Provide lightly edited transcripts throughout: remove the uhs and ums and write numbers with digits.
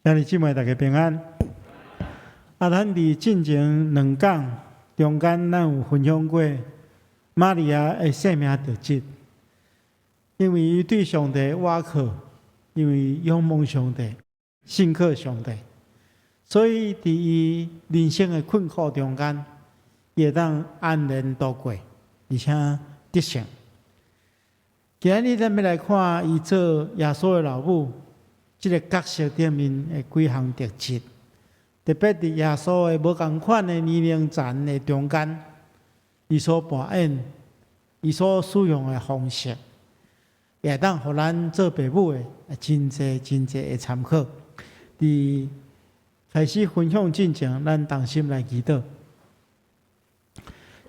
兄弟姊妹，大家平安。啊，咱佇進前兩講中間，咱有分享過瑪利亞的生命特質，因為伊對上帝倚靠，因為仰望上帝、信靠上帝，所以佇伊人生的困苦中間，伊會當安然度過，而且得勝。今日咱欲來看伊做耶穌的老母，這个角色頂面的幾項特質，特別佇耶穌的無仝款的年齡層的中間，伊所扮演、伊所使用的方式，也會當予咱做爸母的真濟真濟的參考。佇開始分享進前，咱同心來祈禱。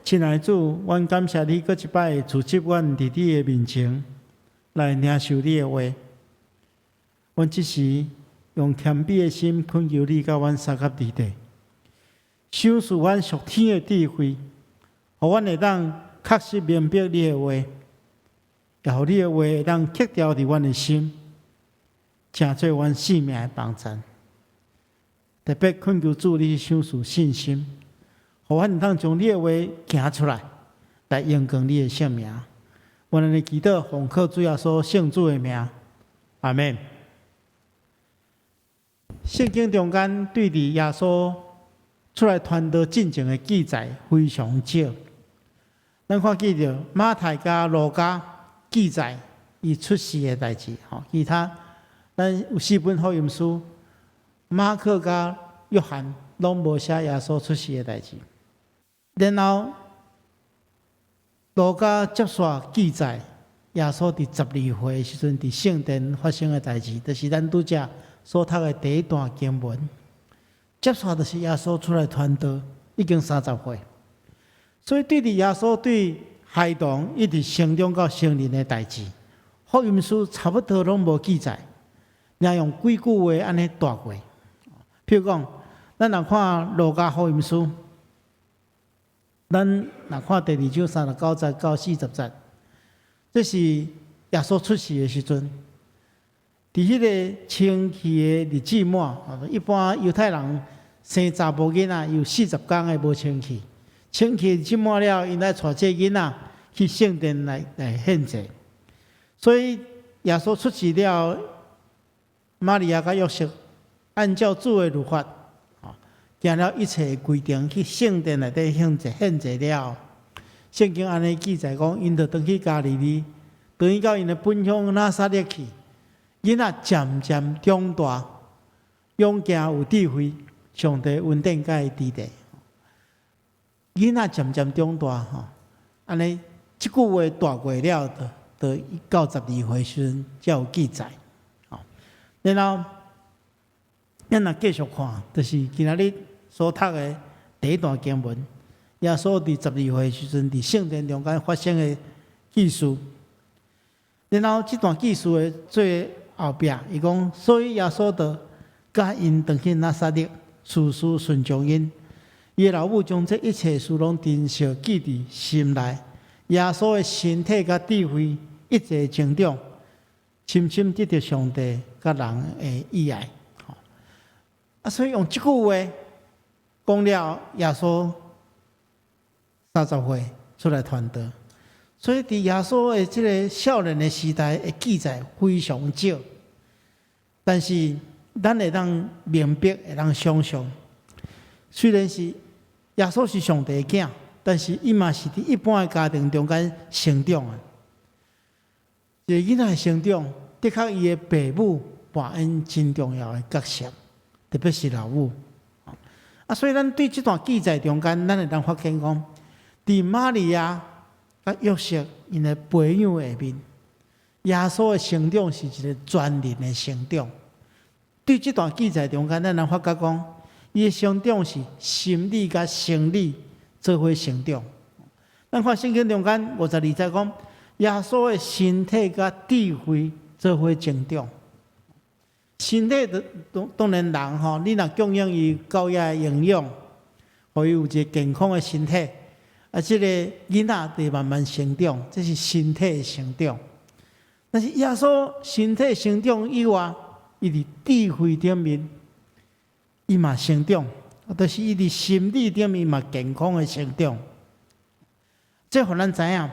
親愛的主，阮感謝你，閣一擺組織阮佇你的面前來領受你的話。阮這時用謙卑的心懇求你，佮阮相佮佇地，賞賜阮屬天的智慧，予阮會當確實明白你的話，也予你的話會當刻牢佇阮的心，成做阮性命的幫贊。特別懇求主，你賞賜信心，予阮會當將你的話行出來，來榮光你的聖名。阮按呢祈禱，奉靠主耶穌聖子的名，阿們。聖經中間對佇耶穌出來傳道進前的記載非常少。咱看見著馬太佮路加記載伊出世的代誌，吼，其他咱有四本福音書，馬可佮約翰攏無寫耶穌出世的代誌。然後路加接續記載耶穌佇12歲的時陣，佇聖殿發生的代誌，就是咱拄才所讀的第一段經文。接續就是耶穌出來傳道，已經30歲。所以對佇耶穌對孩童一直成長到成人的代誌，福音書差不多攏無記載，爾用幾句話按呢帶過。譬如講，咱若看路加福音書，咱若看第二章39節到40節，這是耶穌出世的時陣。佇彼个清氣的日子滿，一般猶太人生查某囡仔有40工的無清氣，清氣日子滿了，𪜶愛帶這个囡仔去聖殿來獻祭。所以耶穌出世了，瑪利亞佮約瑟按照主的律法，行了一切的規定去聖殿內底獻祭，獻祭了。聖經按呢記載講，𪜶就轉去加利利，轉去到𪜶的本鄉拿撒勒去。囡仔漸漸長大，勇健有智慧，上帝恩典佮伊佇咧。囡仔漸漸長大，吼，按呢這句話帶過了，就到12歲時陣才有記載。吼，然後咱若繼續看，就是今仔日所讀的第一段經文，耶穌佇十二歲時陣，佇聖殿中間發生的記事。然後這段記事的最後壁，伊講，所以耶穌就佮𪜶轉去拿撒勒，事事順從𪜶。伊的老母將這一切事攏珍惜記佇心內。耶穌的身體佮智慧一直成長，深深得著上帝佮人的喜愛。啊，所以用這句話講了，耶穌30歲出來傳道。所以佇耶穌的這个少年的時代的記載非常少，但是咱會當明白，會當想像，雖然是耶穌是上帝的囝，但是伊嘛是佇一般的家庭中間成長的。一个囡仔的成長，的確伊的爸母扮演真重要的角色，特別是老母。啊，所以咱對這段記載中間，咱會當發現講，佇瑪利亞佮約瑟𪜶的培養下面，耶穌的成長是一个全人的成長。對這段記載中間，咱會發覺講，伊的成長是心理佮生理做伙成長。咱看聖經中間52節講，耶穌的身體佮智慧做伙成長。身體當當然人吼，你若供應伊夠額的營養，予伊有一個健康的身體，啊，這个囡仔會慢慢成長，這是身體的成長。但是耶穌身體成長以外，伊佇智慧頂面伊嘛成長，就是伊佇心理頂面嘛健康的成長。這予咱知影，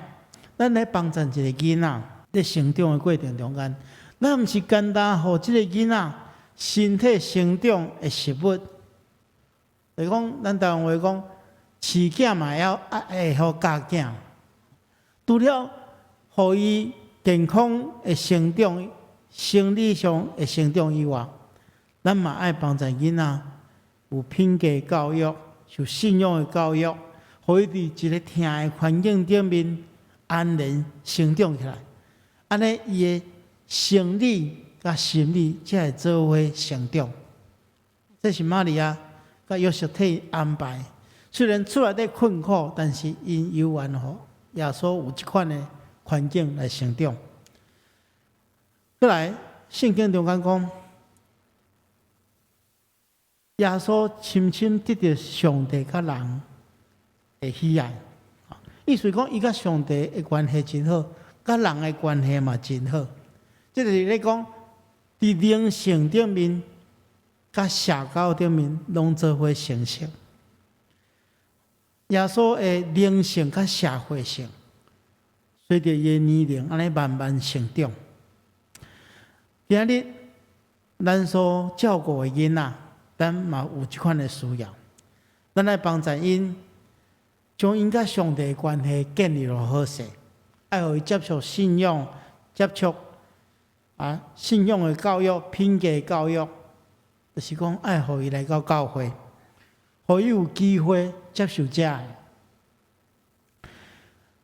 咱咧幫助一個囡仔咧成長的過程中間，咱毋是干焦予這個囡仔身體成長的食物。就是講，咱台灣話講，飼囝嘛要愛會曉教囝。除了予伊健康的成長、生理上的成長以外，咱嘛愛幫助囡仔有品格教育、受信仰的教育，予伊佇一个疼的環境頂面安然成長起來。按呢，伊的生理佮心理才會做伙成長。這是瑪利亞佮約瑟替伊安排。雖然厝內底困苦，但是𪜶猶原予耶穌有這款的環境來成長。過來，聖經中間講，耶穌深深得著上帝佮人的喜愛。意思講，伊佮上帝的關係真好，佮人的關係嘛真好。這就是咧講，佇靈性頂面、佮社交頂面，攏做伙成熟。耶穌的靈性佮社會性，隨著伊的年齡按呢慢慢成長。今日咱所照顧的囡仔，咱嘛有這款的需要，咱來幫助𪜶，將𪜶佮上帝的關係建立落好勢，愛予伊接受信仰，接觸信仰的教育、品格的教育，就是講愛予伊來到教會，予伊有機會接受這个。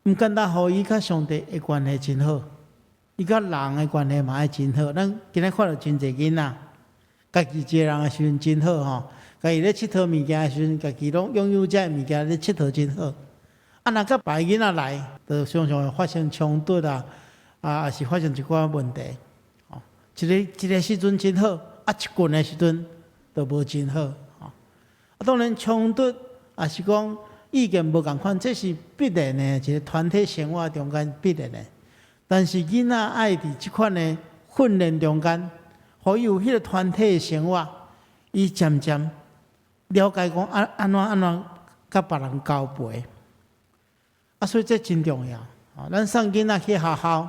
毋簡單，予伊佮上帝的關係真好，伊佮人的關係嘛愛真好。咱今日看著真濟囡仔，家己一个人的時陣真好吼，家己咧𨑨迌物件的時陣，家己攏擁有這个物件咧𨑨迌真好。啊，若佮別个囡仔來，就常常會發生衝突啊，啊，抑是發生一寡問題。吼，一个一个時陣真好，啊，一群的時陣就無真好。吼，啊，當然衝突，抑是講意見無仝款，這是必然的，一個團體生活中間必然的。但是囡仔愛佇這款的訓練中間，予伊有彼個團體的生活，伊漸漸了解講啊按怎按怎佮別人交陪。啊，所以這真重要。咱送囡仔去學校，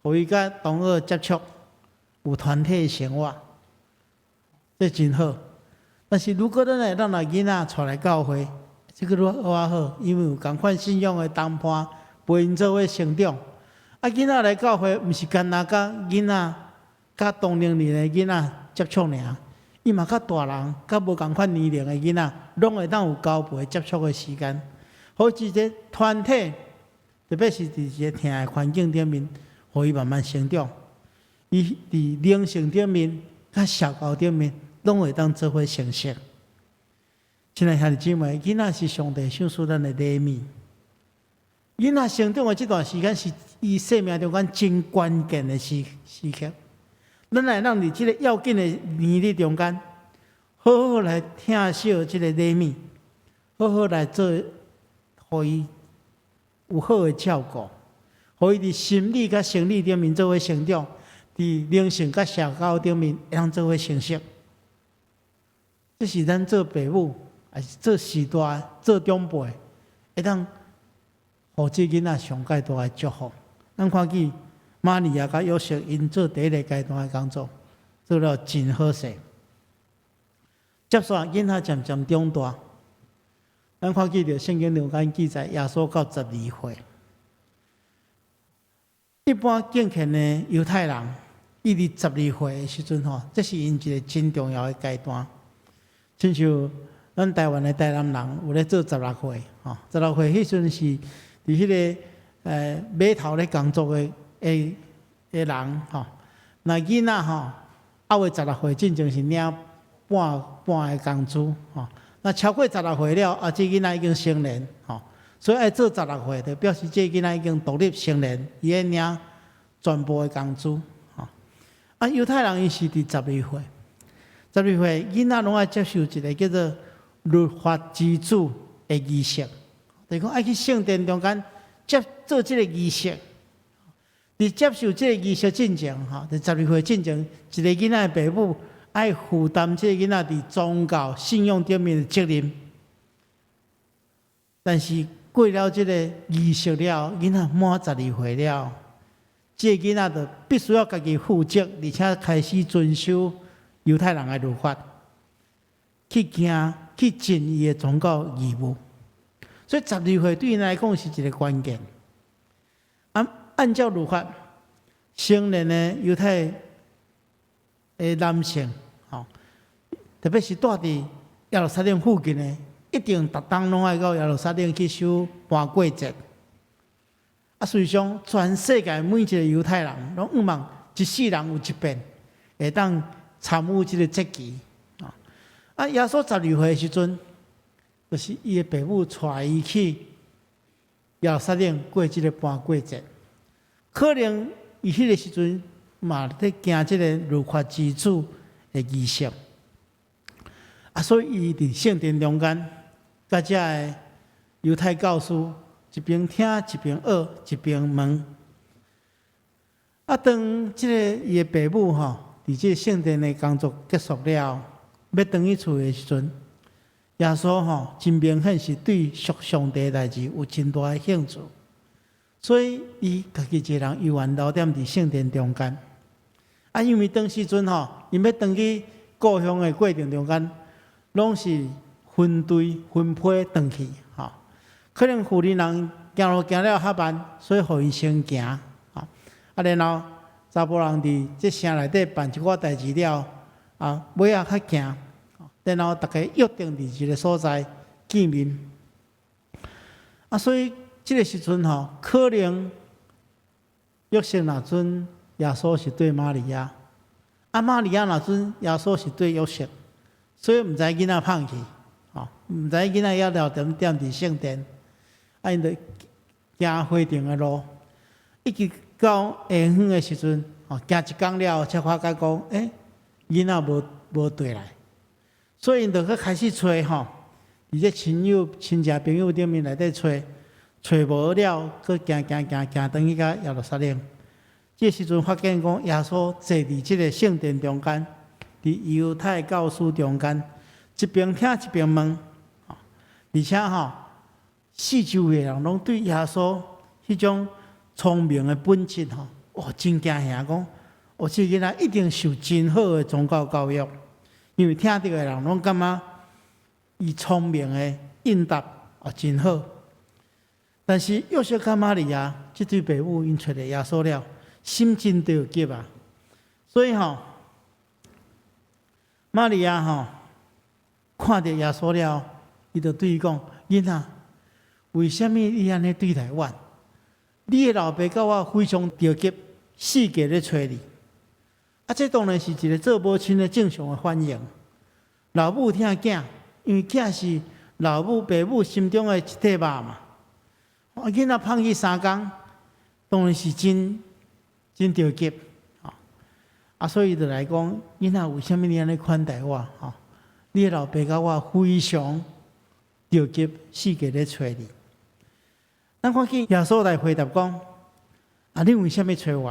予伊佮同學接觸，有團體的生活，這真好。但是如果咱會當來囡仔帶來教會，這個愈較好，因為有仝款信仰的同伴陪𪜶做伙成長。啊，囡仔來教會，毋是干焦佮囡仔、佮同齡年的囡仔接觸爾，伊嘛佮大人、佮無仝款年齡的囡仔，攏會當有交陪接觸的時間。好一個團體，特別是佇一個疼的環境頂面，予伊慢慢成長。伊佇靈性頂面、佮社交頂面，攏會當做伙成熟。親愛兄弟姊妹，囡仔是上帝賞賜咱的禮物。囡仔成長的這段時間是伊生命中間真關鍵的時時刻。咱會當佇這個要緊的年日中間，好好來疼惜這個禮物，好好來做，予伊有好的照顧，予伊佇心理佮生理頂面做伙成長，佇靈性佮社交頂面會當做伙成熟。這是咱做爸母，抑是做序大、做長輩，會當予這囡仔上蓋大的祝福。咱看見瑪利亞佮約瑟𪜶做第一个階段的工作，做了真好勢。接續囡仔漸漸長大，咱看見著聖經中間記載，耶穌到十二歲。一般敬虔的猶太人，伊佇十二歲的時陣吼，這是𪜶一個真重要的階段。親像咱台灣的台南人有咧做十六歲，吼，十六歲彼陣是佇彼個碼頭咧工作的的的人吼，若囡仔吼，猶未十六歲進前是領半半的工資吼，若超過十六歲了，啊，這囡仔已經成年吼，所以愛做十六歲，就表示這囡仔已經獨立成年，伊愛領全部的工資吼。啊，猶太人伊是佇十二歲，十二歲囡仔攏愛接受一個叫做律法之子的儀式，就是講愛去聖殿中間接做這個儀式。佇接受這個儀式進前，吼，佇十二歲進前，一個囡仔的爸母愛負擔這個囡仔佇宗教信仰頂面的責任。但是過了這個儀式了，囡仔滿十二歲了，這個囡仔就必須要家己負責，而且開始遵守猶太人的律法，去行去盡伊的宗教義務。所以十二歲對𪜶來講是一個關鍵。按按照律法，成年的猶太的男性，吼，特別是住佇耶路撒冷附近的，一定逐冬攏愛到耶路撒冷去守盤過節。啊，事實上，全世界每一個猶太人攏向望一世人有一遍會當參與這個節期。啊，耶穌十二歲的時陣，就是伊的爸母帶伊去耶路撒冷過這個盤過節。可能伊彼個時陣嘛佇行這個律法之子的儀式。啊，所以伊佇聖殿中間，佮遮个猶太教師一邊聽一邊學一邊問。啊，當這個伊的爸母吼，佇這個聖殿的工作結束了，欲轉去厝的時陣，耶穌吼真明顯是對屬上帝的代誌有真大的興趣，所以伊家己一個人猶原留踮佇聖殿中間。啊，因為當時陣吼，𪜶欲轉去故鄉的過程中間，攏是分隊分批轉去，吼。可能婦人人行路行了較慢，所以予𪜶先行，吼。啊，然後查埔人佇這城內底辦一寡代誌了，啊，尾仔較行，然後逐家約定佇一個所在見面。啊，所以這個時陣吼，可能約瑟若準耶穌是綴瑪利亞，啊，瑪利亞若準耶穌是綴約瑟，所以毋知囡仔放去，吼，毋知囡仔猶留踮踮佇聖殿，啊，𪜶就行回程的路，一直到下昏的時陣，吼，行一工了，才發覺講，欸，囡仔無無綴來，所以𪜶就閣開始揣吼，佇這親友、親戚朋友頂面內底揣，揣無了，閣行行行行轉去到耶路撒冷。這時陣發現講，耶穌坐佇這個聖殿中間，佇猶太教師中間，一邊聽一邊問，而且吼，四周圍的人攏對耶穌彼種聰明的本質吼，哇，真驚嚇講，哦，這囡仔一定受真好的宗教教育，因為聽著的人攏感覺伊聰明的應答哦真好。但是約瑟佮瑪利亞這對爸母𪜶揣著耶穌了，心真著急啊！所以吼，瑪利亞吼看著耶穌了，伊就對伊講：囡仔，為啥物你按呢對待阮？你的老爸佮我非常著急，四界咧揣你。啊，這當然是一個做母親的正常的反應。老母疼囝，因為囝是老母爸母心中的一塊肉嘛。啊，囡仔放去三工，當然是真真著急。啊，所以就來講，囡仔為啥物你按呢款待我？吼，你的老爸佮我非常著急，四界咧揣你。咱看見耶穌來回答講：啊，你為啥物揣我？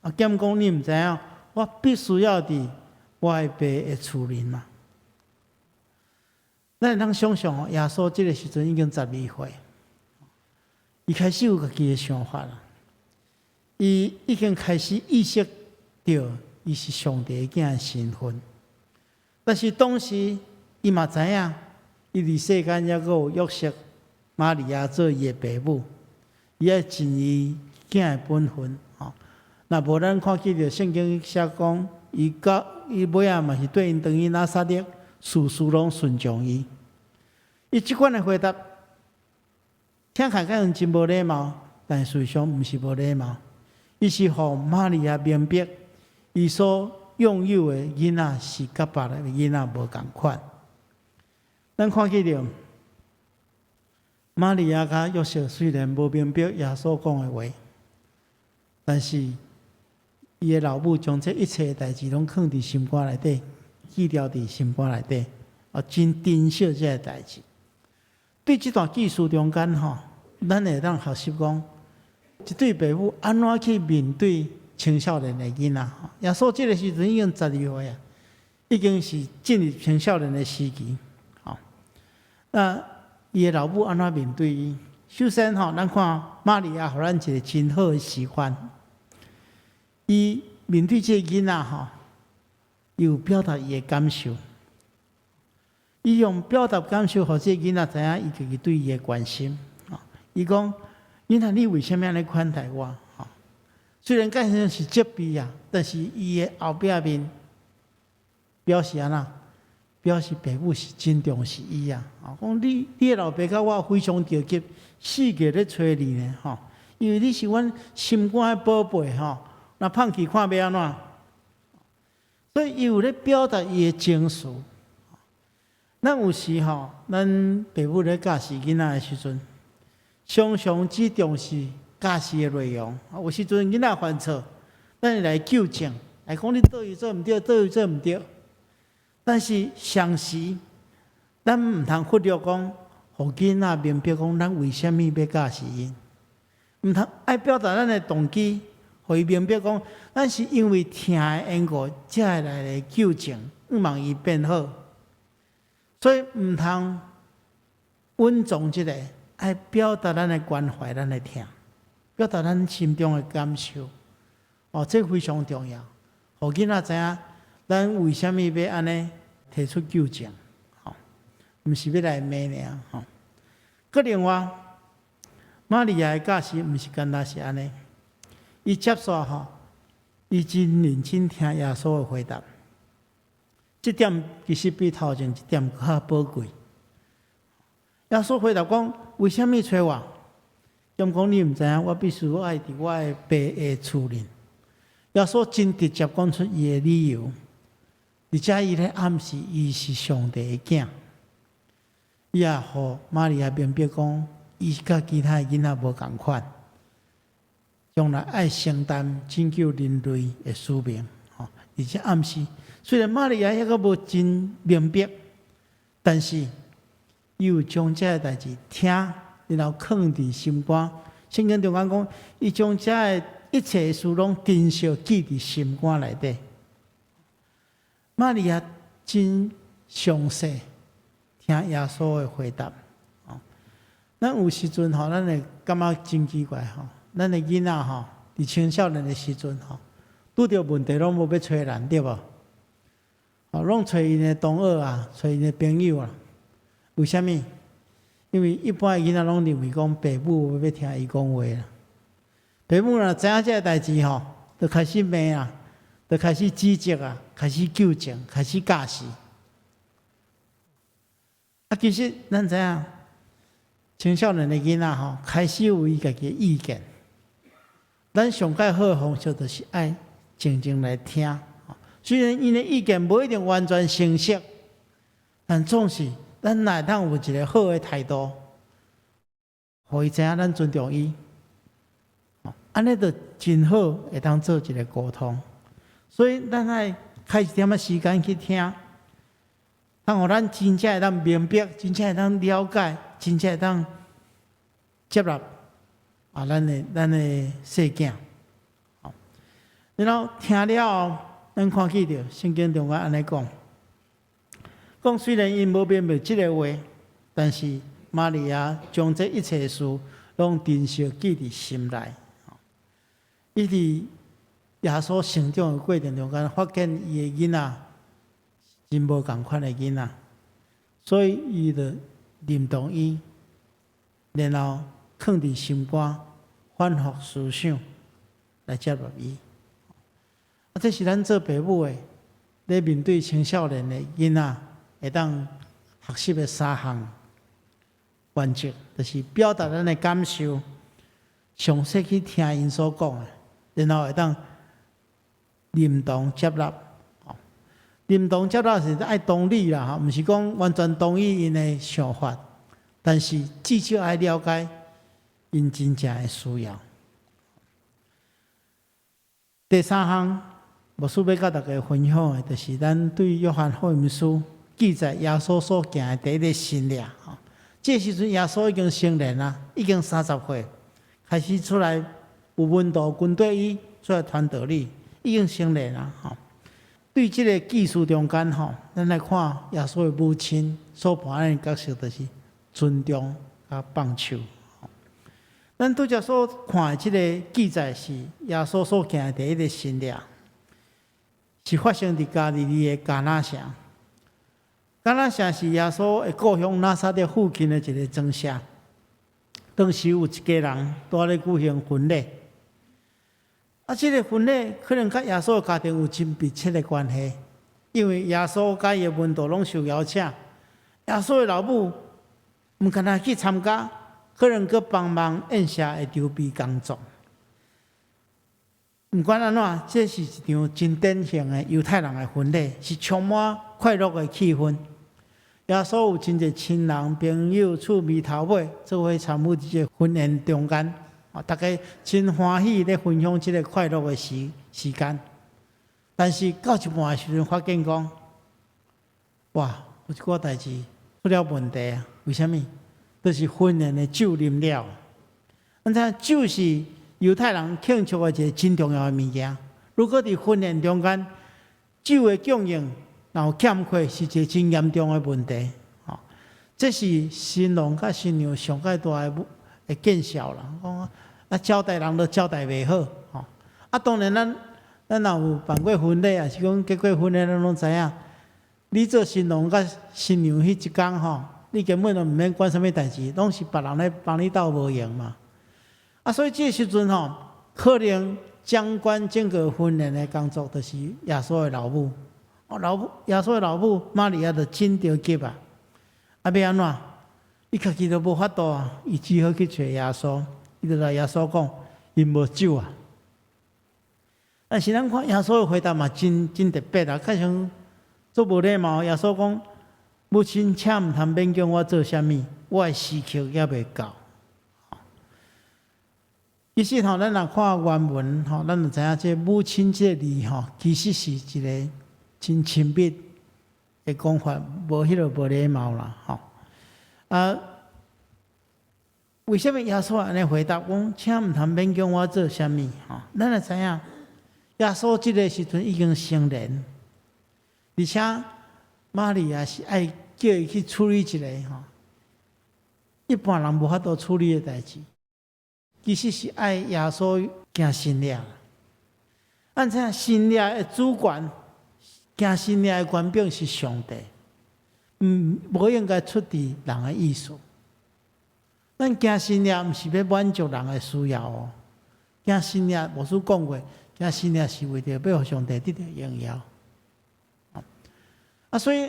啊，敢講你毋知影，我必須要佇我的爸的厝裡嘛。咱會當想像哦，耶穌這個時陣已經十二歲，伊開始有家己的想法啦。伊已經開始意識著伊是上帝囝的身份，但是當時伊嘛知影，伊佇世間猶閣有約瑟、瑪利亞做伊的爸母，伊愛盡伊囝的本分。吼，若無咱看見著聖經寫講，伊到伊尾仔嘛是綴𪜶轉去拿撒勒，事事攏順從伊。伊這款的回答，聽起來敢真無禮貌，但事實上毋是無禮貌。伊是予瑪利亞明白，伊所擁有的囡仔是佮別个囡仔無仝款。咱看見著瑪利亞佮約瑟雖然無明白耶穌講的話，但是伊的老母將這一切的代誌攏囥佇心肝內底，記牢佇心肝內底，啊，真珍惜這個代誌。對這段記事中間吼，咱會當學習講，一對爸母按怎去面對青少年的囡仔。耶穌這個時陣已經十二歲啊，已經是進入青少年的時期，吼。那伊的老母按怎面對伊？首先吼，咱看瑪利亞予咱一個真好的示範。伊面對這個囡仔吼，伊有表達伊的感受。伊用表達感受，予這個囡仔知影伊家己對伊的關心。伊講：囡仔，你為啥物按呢款待我？吼，雖然講是責備啊，但是伊的後壁面表示按怎？表示爸母是真重視伊啊！講你的老爸佮我非常著急，四界咧揣你呢，吼，因為你是阮心肝的寶貝，吼，若放棄看欲按怎？所以伊有咧表達伊的情緒。咱有時吼，咱爸母咧教示囡仔的時陣，常常只重視教示的內容。有時陣囡仔犯錯，咱會來糾正，來講你佗位做毋對，佗位做毋對。但是同時，咱毋通忽略講，予囡仔明白講，咱為啥物欲教示𪜶？毋通愛表達咱的動機，予伊明白講，咱是因為疼的緣故，才會來來糾正，向望伊變好。所以毋通隱藏這個，愛表達咱的關懷，咱的疼，表達咱心中的感受。哦，這非常重要，予囡仔知影。咱為啥物欲按呢提出糾正？吼，毋是欲來罵爾吼。閣另外，瑪利亞的教示毋是干焦是按呢，伊接續吼，伊真認真聽耶穌的回答。這點其實比頭前一點閣較寶貴。耶穌回答講：為啥物揣我？敢講你毋知影，我必須愛佇我的爸的厝裡。耶穌真直接講出伊的理由。而且伊咧暗示伊是上帝的囝，伊也予瑪利亞明白講，伊佮其他的囡仔無仝款，將來愛承擔拯救人類的使命。吼，而且暗示，雖然瑪利亞猶閣無真明白，但是伊有將這個代誌聽，然後囥佇心肝。聖經中間講，伊將這个一切事攏珍惜記佇心肝內底。瑪利亞真詳細聽耶穌的回答。咱有時陣吼，咱會感覺真奇怪吼，咱的囡仔吼，佇青少年的時陣吼，拄著問題攏無欲揣咱，對無？哦，攏揣𪜶的同學啊，揣𪜶的朋友啊。為啥物？因為一般的囡仔攏認為講爸母無欲聽伊講話啦。爸母若知影這个代誌吼，就開始罵啊，就開始指責啊，開始糾正，開始教示。啊，其實咱知影，青少年的囡仔吼，開始有伊家己的意見。咱上蓋好的方式，就是愛靜靜來聽。雖然𪜶的意見無一定完全成熟，但總是咱若會當有一個好的態度，予伊知影咱尊重伊，按呢就真好，會當做一個溝通。所以咱愛開一點仔時間去聽，通予咱真正會當明白，真正會當了解，真正會當接納啊，咱的細囝。然後聽了後，咱看見著聖經中間按呢講，講雖然𪜶無明白這个話，但是瑪利亞將這一切事攏珍惜記佇心內。伊佇耶穌成長的過程中間，發現伊的囡仔真無仝款的囡仔，所以伊就認同伊，然後囥佇心肝，反覆思想來接納伊。啊，這是咱做爸母的，咧面對青少年的囡仔，會當學習的三項原則，就是表達咱的感受，詳細去聽𪜶所講的，然後會當認同接納。認同接納是愛同理啦，吼，毋是講完全同意𪜶的想法，但是至少愛了解𪜶真正的需要。第三項，牧師欲佮大家分享的，就是咱對約翰福音書記載耶穌所行的第一个神跡。吼，這時陣耶穌已經成年啦，已經30歲，開始出來有門徒跟綴伊出來傳道理，已經成年啦。吼，對這个記事中間吼，咱來看耶穌的母親所扮演的角色，就是尊重佮放手。咱拄才所看的這个記載是耶穌所行的第一个神跡，是發生佇加利利的迦拿城。迦拿城是耶穌的故鄉拿撒勒附近的一个莊舍。當時有一家人蹛咧舉行婚禮，啊，這个婚禮可能佮耶穌的家庭有真密切的關係，因為耶穌佮伊的門徒攏受邀請。耶穌的老母毋干焦去參加，可能閣幫忙宴席的籌備工作。毋管按怎，這是一場真典型的猶太人的婚禮，是充滿快樂的氣氛。耶穌有真濟親人、朋友、趣味頭尾，做伙參與這个婚宴中間，啊，大家真歡喜咧分享這个快樂的時間。但是到一半的時陣，發現講，哇，有一寡代誌出了問題啊！為啥物？就是婚宴的酒啉了。咱知影酒是猶太人慶祝的一个真重要的物件。如果佇婚宴中間，酒的供應若有欠缺，是一个真嚴重的問題。吼，這是新郎佮新娘上蓋大的的見笑啦。講啊，招待人都招待袂好，吼。啊，當然咱若有辦過婚禮，抑是講結過婚的，咱攏知影。你做新郎佮新娘彼一工吼，你根本就毋免管啥物代誌，攏是別人咧幫你鬥無閒嘛。啊，所以這个時陣吼，可能掌管整個婚宴的工作，就是耶穌的老母。哦，老母耶穌的老母瑪利亞就真著急啊！啊，欲按怎？伊家己都無法度啊，伊只好去揣耶穌。伊就來耶穌講，𪜶無酒啊。但是咱看耶穌的回答嘛，真真特別啊，較像足無禮貌。耶穌講：母親，請毋通勉強我做啥物，我的時刻猶未到。其實吼，咱若看原文吼，咱就知影這母親這个字吼，其實是一个真親密的講法，無彼个無禮貌啦，吼。啊，為啥物耶穌按呢回答講，請毋通勉強我做啥物？吼，咱就知影，耶穌這个時陣已經成年，而且瑪利亞是愛叫伊去處理一个吼，一般人無法度處理的代誌。其實是愛耶穌行神跡。按怎神跡的主權，行神跡的權柄是上帝，無應該出佇人的意思。咱行神跡毋是欲滿足人的需要哦，行神跡牧師講過，行神跡是為著欲予上帝得著榮耀。啊，所以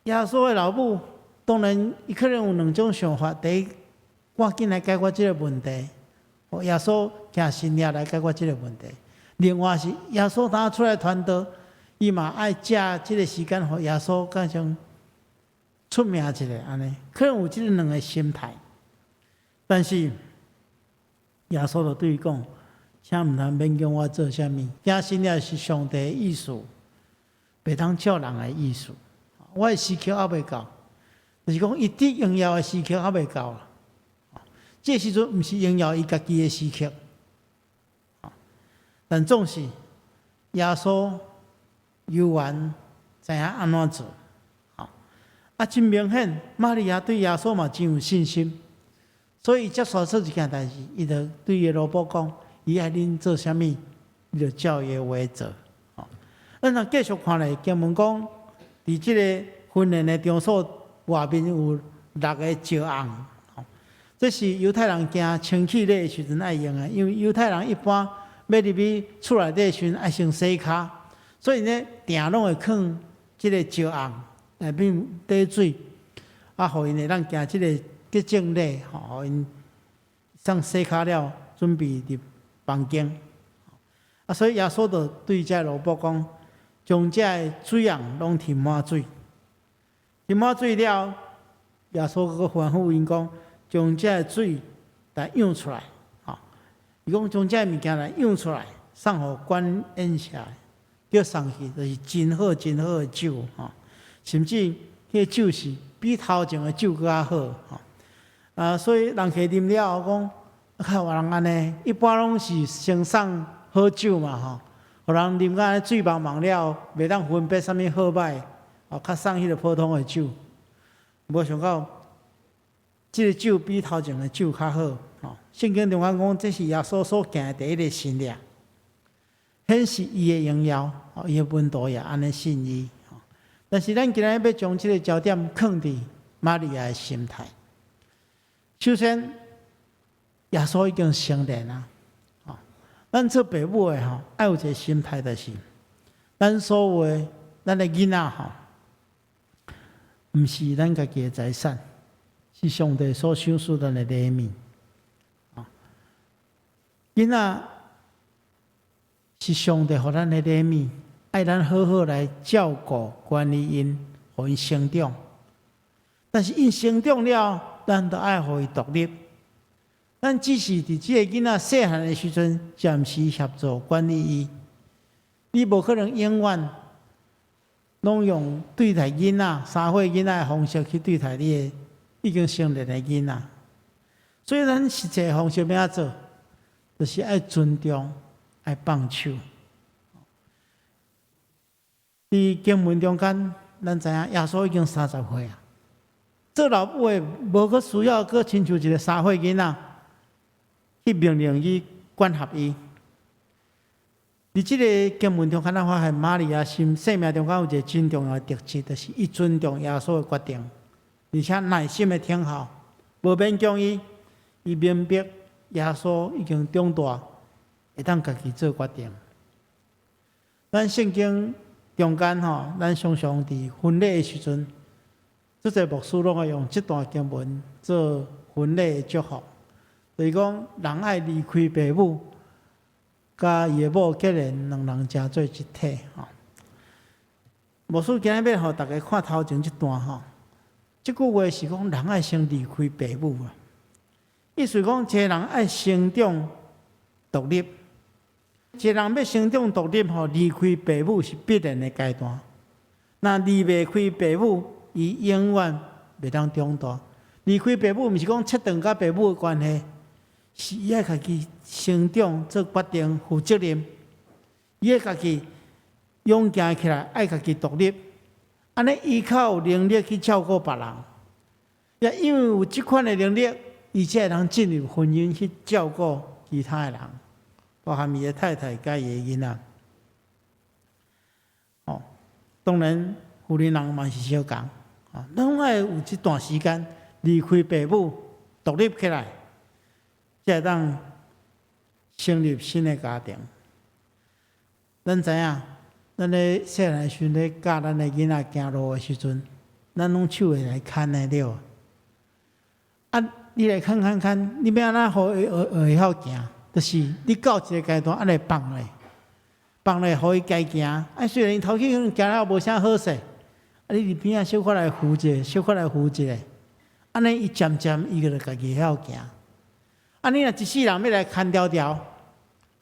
耶穌的老母當然伊可能有兩種想法：第一，趕緊來解決這个問題，予耶穌行神跡來解決這个問題；另外是耶穌當出來傳道，伊嘛愛藉這个時間，予耶穌較像出名一下按呢，可能有這兩个心態。但是耶穌就對伊講：請毋通勉強我做啥物，行神跡是上帝的意思，袂當照人的意思。我的時刻猶未到，就是講伊得榮耀的時刻猶未到啦。這時陣毋是榮耀伊家己的時刻，但總是耶穌猶原知影按怎做。啊，真明顯，瑪利亞對耶穌嘛真有信心，所以接續做一件代誌，伊就對伊的奴僕講：伊愛恁做啥物，你就照伊的話做。咱若繼續看咧，經文講，佇這个婚宴的場所外面有六个石甕，這是猶太人行清氣禮的時陣愛用的，因為猶太人一般欲入去厝內底的時陣愛先洗跤，所以呢，定攏會囥這个石甕內面貯水，啊，予𪜶會當行這个潔淨禮，吼，予𪜶上洗跤了，準備入房間。啊，所以耶穌就對這奴僕講：將這个水甕攏提滿水，提滿水了，耶穌閣吩咐𪜶講：將這个水來漾出來，吼！伊講將這个物件來漾出來，送予管宴席，叫送去，就是真好真好的酒，吼！甚至彼个酒是比頭前的酒閣較好，吼！啊，所以人客啉了後講，較有人按呢，一般攏是先送好酒嘛，吼，予予人啉甲醉茫茫了，袂當分辨啥物好歹，哦，較送彼个普通的酒。無想到，這个酒比頭前的酒較好。吼，聖經中間講，這是耶穌所行的第一个神跡，顯示伊的榮耀。哦，伊的門徒也按呢信伊。但是咱今日欲將這个焦點囥佇瑪利亞的心態。首先，耶穌已經成年啊！吼，咱做爸母的吼，愛有一个心態，就是咱所有的咱的囡仔吼，毋是咱家己的財產，是上帝所賞賜咱的禮物。囡仔是上帝予咱的禮物，愛咱好好來照顧、管理𪜶，予𪜶成長。但是𪜶成長了，咱著愛予伊獨立。咱只是佇這个囡仔細漢的時陣，暫時協助管理伊。你無可能永遠攏用對待囡仔、3歲囡仔的方式去對待你的已經成年的囡仔。所以咱實際方式欲按怎做？就是愛尊重、愛放手。佇經文中間，咱知影耶穌已經30歲啊。做老母的無閣需要閣親像一个3歲囡仔去命令伊、管轄伊。佇這个經文中間，咱發現瑪利亞心生命中間有一个真重要的特質，就是伊尊重耶穌的決定，而且耐心的等候，無勉強伊，伊明白耶穌已經長大，會當家己做決定。咱聖經中間吼，咱常常佇婚禮的時陣，這濟牧師攏愛用這段經文做婚禮的祝福，就是講人愛離開爸母，佮伊的某結連，兩人成做一體吼。牧師今日欲予大家看頭前這段吼，這句話是講人愛先離開爸母啊，意思講一個人愛成長獨立，一個人欲成長獨立吼，離開爸母是必然的階段。若離袂開爸母，伊永遠袂當長大。離開爸母，毋是講切斷佮爸母的關係，是伊愛家己成長、做決定、負責任。伊愛家己勇行起來，愛家己獨立。按呢，伊較有能力去照顧別人。也因為有這款的能力，伊才會當進入婚姻去照顧其他的人，包含伊的太太佮伊的囡仔。哦，當然，婦人人嘛是相仝。啊，攏愛有這段時間離開爸母，獨立起來，才會當成立新的家庭。咱知影，咱咧細漢時陣咧教咱的囡仔行路的時陣，咱攏手會來牽的對無？啊，你來牽牽牽，你欲按怎予伊學會曉行？就是你到一个階段，按呢放咧，放咧，予伊家行。啊，雖然伊頭先行了無啥好勢，啊，你佇邊仔小可來扶者，小可來扶者，按呢伊漸漸伊就家己會曉行。啊，你若一世人欲來牽牢牢，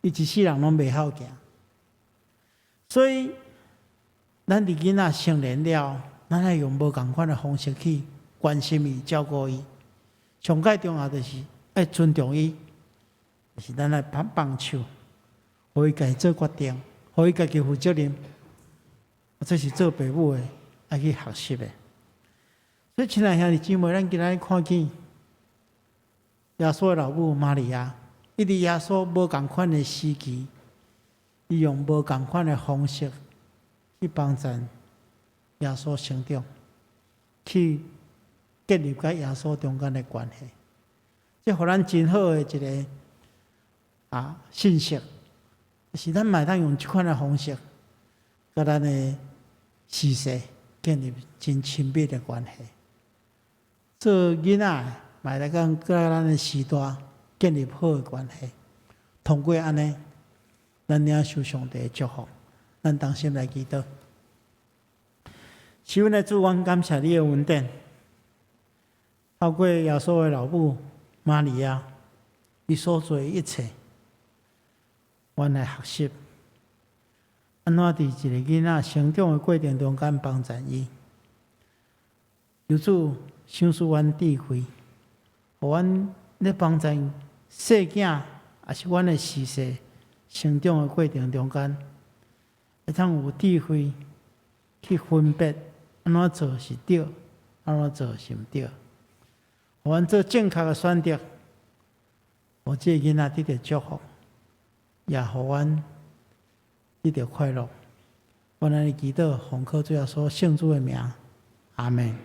伊一世人攏袂曉行。所以，咱佇囡仔成年了，咱愛用無仝款的方式去關心伊、照顧伊。上蓋重要就是愛尊重伊，就是咱愛放放手，予伊家己做決定，予伊家己負責任。這是做爸母的愛去學習的。所以，親愛兄弟姊妹，咱今仔日看見耶穌的老母瑪利亞，伊佇耶穌無仝款的時期，伊用無仝款的方式去幫助耶穌成長，去建立佮耶穌中間的關係。這予咱真好的一个信息，是咱嘛會當用這款的方式，佮咱的序細建立真親密的關係。做囡仔嘛會當佮咱的序大建立好的關係。通過按呢，咱領受上帝的祝福。咱同心來祈禱。是阮的主，阮感謝你的恩典。透過耶穌的老母瑪利亞，伊所做的一切，阮來學習，按怎佇一个囡仔成長的過程中間幫助伊。求主賞賜阮智慧，予阮咧幫助細囝，抑是阮的序細成長的過程中間，會當有智慧去分別按怎做是對，按怎做是毋對。予阮做正確的選擇，予這個囡仔得著祝福，也予阮得著快樂。阮按呢祈禱，奉靠主耶穌聖子的名，阿門。